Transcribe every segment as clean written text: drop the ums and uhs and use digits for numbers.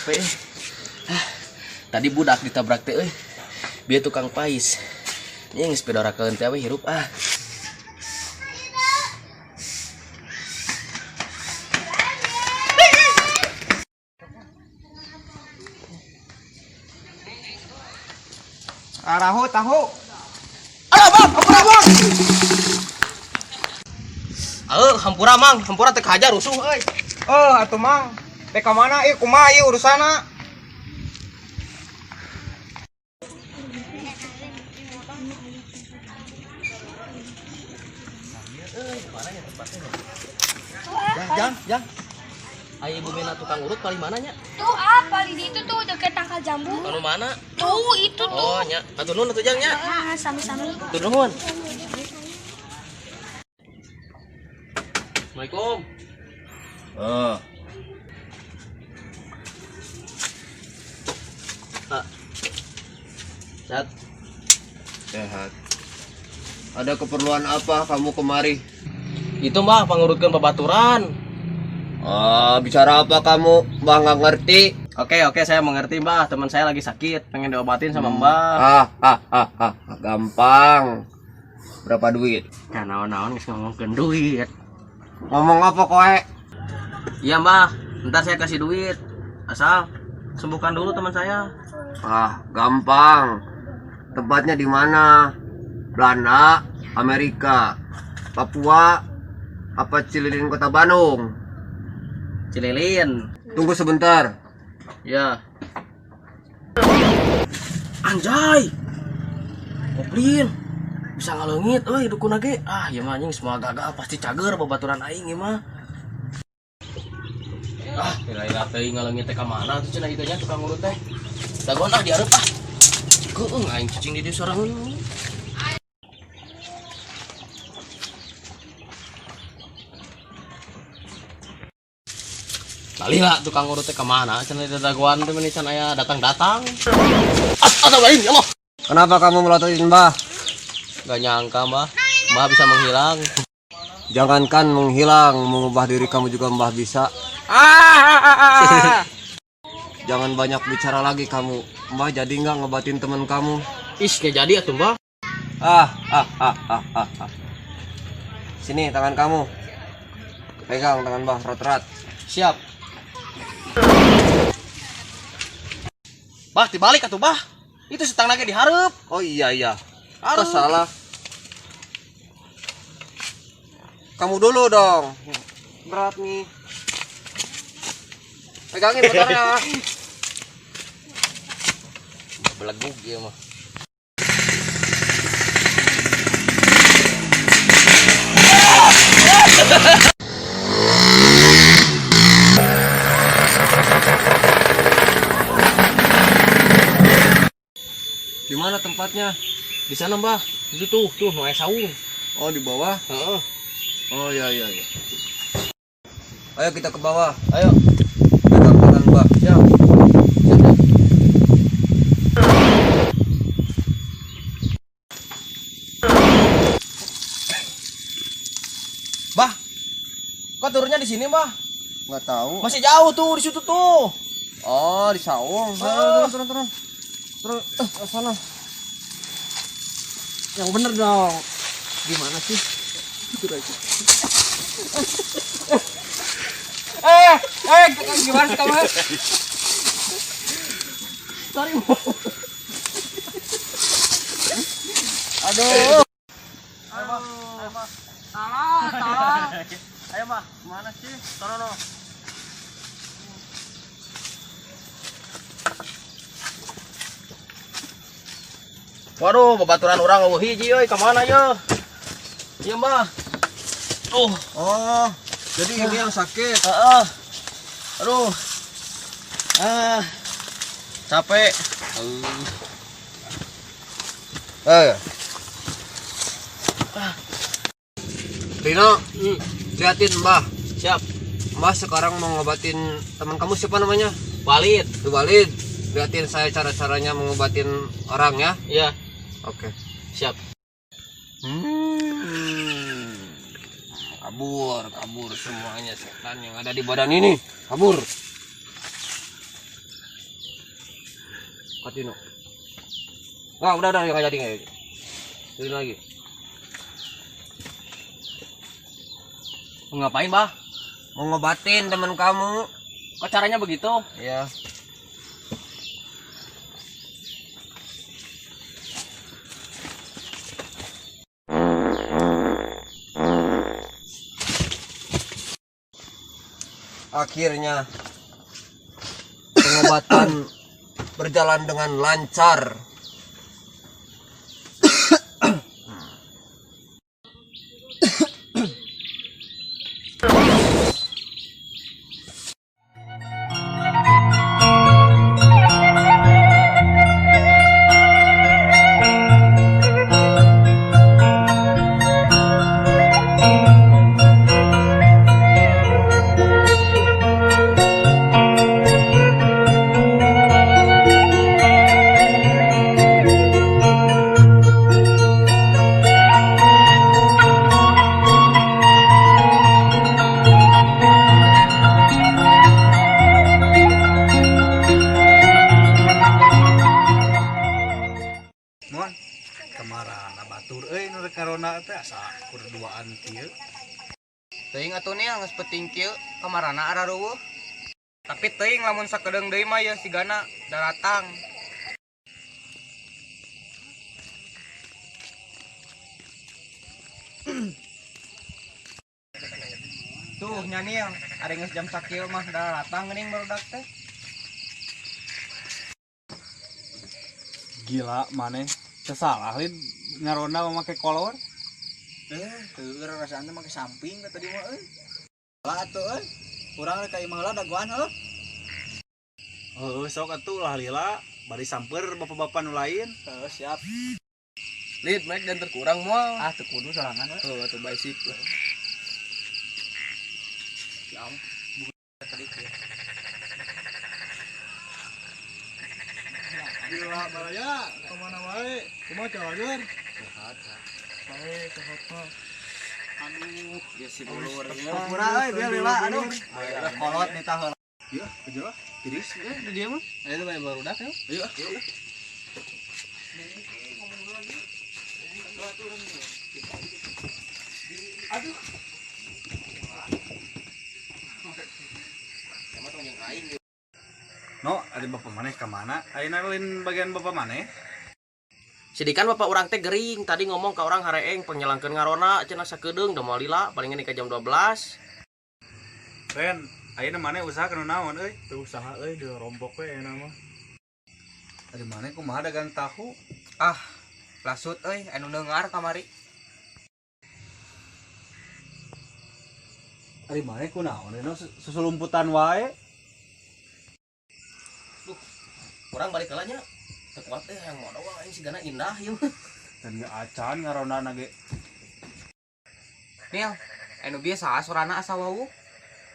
Capek. Ah, tadi budak ditabrak teh euy. Bieu tukang pais. Nya geus pidorakeun teh we hirup ah. Araho tahu. Aduh, Bang, hampura, Bang. Aduh, hampura, Mang. Hampura teh kahajar rusuh euy. Oh, atuh Mang. Teh ka mana ieu kumaha ieu urusanna? Jang, jang, jang. Ayo ibu Mena tukang urut paling mana nya? Tuh ah, paling di itu tuh deket tangkal jambu. Anu mana? Tuh itu tuh. Oh, nya. Atuh nuhun atuh jang nya. Ah, sami-sami. Atuh nuhun. Assalamualaikum. Oh, Pak. Sehat. sehat. Ada keperluan apa kamu kemari? Itu mah pangurutkeun babaturan. Ah, bicara apa kamu? Mbah nggak ngerti. Oke, oke, saya mengerti, Mbah. Teman saya lagi sakit, pengen diobatin sama Mbah. Ah, ah, ah, ah, gampang. Berapa duit? Ya naon-naon geus ngomongkeun duit. Ngomong apa koe? Iya, Mbah. Ntar saya kasih duit. Asal sembuhkan dulu teman saya. Ah, gampang. Tempatnya di mana? Belanda, Amerika, Papua, apa Cililin Kota Bandung? Cililin. Tunggu sebentar. Ya. Anjay. Goblin. Bisa ngaleungit euy dukun ge. Ah, ieu mah anjing semua gagal pasti cager babaturan aing ieu mah. Ah, lila teuing ngaleungit teh ka mana tuh cenah ieu nya tukang urut teh. Dagoan ah diareup ah. Keung aing cicing di dieu sorangan. Lila tukang urut teh ka mana cenah di dagoan teh meni can aya datang-datang. Astagfirullahaladzim, ya Allah. Kenapa kamu melototin Mbah? Gak nyangka, Mbah. Mbah bisa menghilang. Jangankan menghilang, mengubah diri kamu juga Mbah bisa. Jangan banyak bicara lagi kamu. Mbah jadi nggak ngebatin teman kamu? Ih, gak jadi atuh, Mbah. Ah, ah, ah, ah, ah, ah. Sini tangan kamu. Pegang tangan Mbah erat-erat. Siap. Bah, dibalik atuh, Bah. Itu setang lagi dihareup. Oh iya iya. Hareup. Kok salah? Kamu dulu dong. Berat nih. Pegangin motornya. Belegug ieu mah. Di mana tempatnya? Di sana, Mbah. Itu tuh, tuh nu aya saung. Oh, di bawah. Heeh. Oh iya iya iya. Ayo kita ke bawah. Ayo. Pegang tangan Mbah. Siap. Siap, siap. Bah, kok turunnya di sini, Mbah? Nggak tahu. Masih jauh tuh di situ tuh. Oh, di saung. Oh. Turun, turun, turun. Turun, ke sana. Yang bener dong. Gimana sih? Eh, eh, gimana sih kamu? Sorry, Aduh. Salah, salah. Ayo, Mbah. Mana sih? Sono, no. Waduh, babaturan urang eueuh hiji euy, ka mana ye? Ieu, Mbah. Tuh. Oh, jadi ini yang sakit. Heeh. Aduh. Ah. Capek. Eh. Rino, liatin Mbah. Siap. Mbah sekarang mau ngobatin teman kamu siapa namanya? Walid. Tuh Walid. Liatin saya cara-caranya mengobatin orang ya. Iya, Oke. siap. Kabur, kabur semuanya setan yang ada di badan ini. Kabur. Katino. Nggak, udah, nggak jadi, nggak jadi. Turunin lagi. Mau ngapain, Bah? Mau ngobatin teman kamu. Kok caranya begitu? Iya. Akhirnya pengobatan berjalan dengan lancar. Mon, kamarana batur euy nu rek karonda teh asa kurduaan kieu. Teuing atuh nih geus penting kieu kamarana araruweuh. Tapi teuing lamun sakedeung deui mah yeuh sigana daratang. Tuh nyanil, ari geus jam sakieu mah daratang geuning barudak teh. Gila maneh, teu salah lin ngaronda make kolor. Teu rasaan teh make samping tadi mah euy. Lah atuh euy. Urang rek ka imah heula dagoan heuh. Heuh sok atuh lah lila, bari samper bapak-bapak nu lain. Heuh siap. Lid, naik dan terkurang moal. Ah teu kudu sorangan we. Heuh atuh bae sip lah. Ya Allah. Tadi kieu. Gila baraya, kemana wae? Kumaha cawager? Sehat. Bae sehat mah. Aduh, ya si dulur ya. Hampura euy biar lila aduh. Kolot nitah heula. Iya, kerja lah. Tiris Di dia mah. Ayo bae barudak ya. Ayo, ayo. No, ada bapak maneh ka mana? Ayeuna lain bagian bapak maneh. Sidikan bapak urang teh gering, tadi ngomong ka orang hareeng pangnyelangkeun ngarona cenah sakedeung da moal lila paling ini ka jam 12. Ren, ayeuna maneh usaha kanu naon euy? Teu usaha euy di rompok we ayeuna mah. Ari maneh kumaha dagang tahu? Ah, lasut euy anu neungar kamari. Ari maneh kunaon Reno susulumputan wae? Urang balik heula nya. Teu kuat teh hayang modal aing sigana indah ieu. Dan ge acan ngarondana ge. Nil, anu bieu saha sorana asa wawuh?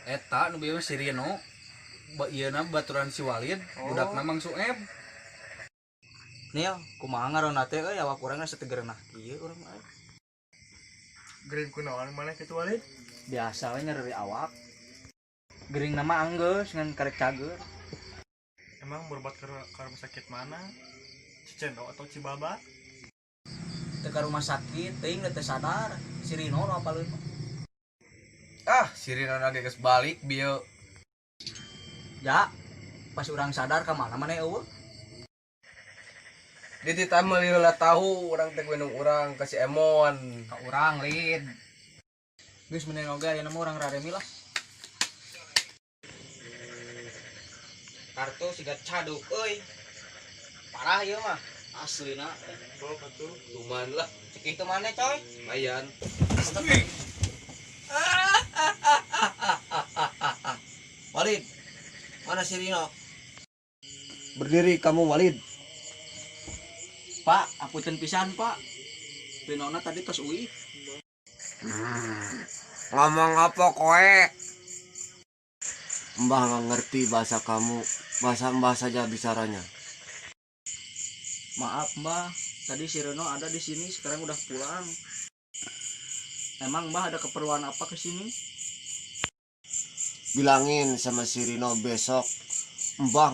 Eta nu bieu si Rino. Ba ieuna baturan si Walid, budakna Mang Sueb. Nil, kumaha ngaronda teh euy awak urang geus teu gerenah kieu urang mah. Gering kunaon maneh kitu Walid? Biasa we nyeri awak. Gering nama anggeus ngan karek cager. Emang berobat ke rumah sakit mana? Cicendo atau Cibaba? Teu ka rumah sakit teuing teu sadar. Si Rino nu apaleun mah. Ah, si Rino ge geus balik bieu. Ja, pas urang sadar ka mana maneh eueuh? Dititah meuli heula tahu urang teh minum urang ka si Emon. Ka urang lid. Geus mending oge ayeuna mah urang raremi lah. Kartu siga caduk euy. Parah ieu mah. Aslina. Lumayan lah, Cek itu maneh coy. lumayan. Walid, mana si Rino? Berdiri kamu Walid. Pak, apunten pisan, Pak. Rinona tadi tos uih. Ngomong apa koe? Mbah nggak ngerti bahasa kamu, bahasa mbah saja bicaranya. Maaf, Mbah. Tadi si Reno ada di sini, sekarang udah pulang. Emang Mbah ada keperluan apa ke sini? Bilangin sama si Rino besok Mbah